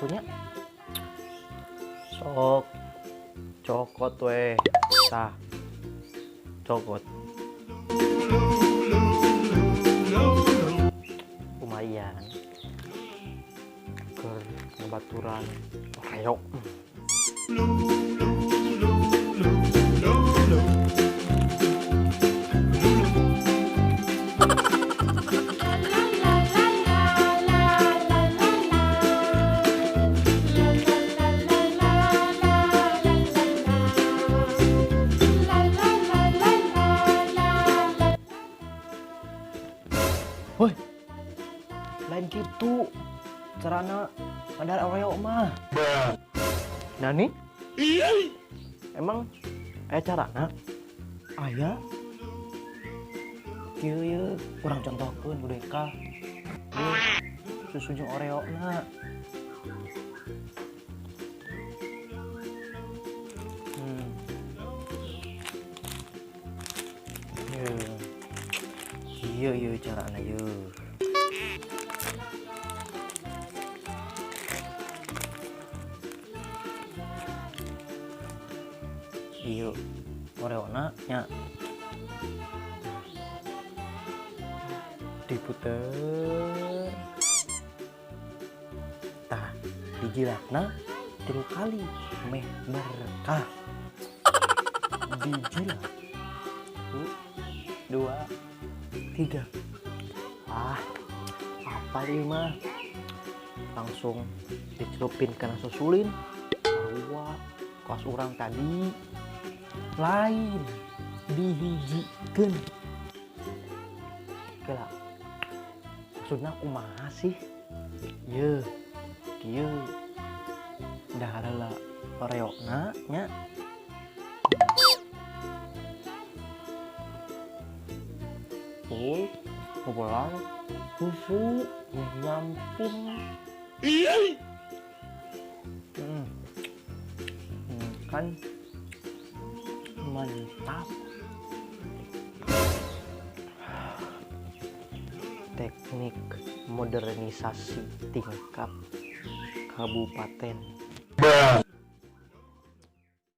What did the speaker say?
Atuh nya. Sok cokot we. Tah. Cokot. Lumayan. Keur ngebaturan Oreo. Woi, lain gitu carana ngadahar Oreo mah. Nani? Emang aya carana? Aya. Kieu ieu urang contohkeun ku Deka. Ieu susu jeung Oreo na. Ieu. Ieu ieu carana ieu. Ieu Oreona nya diputer, tah, dijilatna 3 kali meh berkah. Dijilat satu, dua, tiga. Ah, apa ieu mah, langsung dicelupin kana susulin. Sarua kos urang tadi, lain dihijikeun. Kela, maksudna kumaha sih? Ye, kieu, dahar heula Oreona nya. Full ngobrol susu nyamping. Kan mantap. Teknik modernisasi tingkat kabupaten.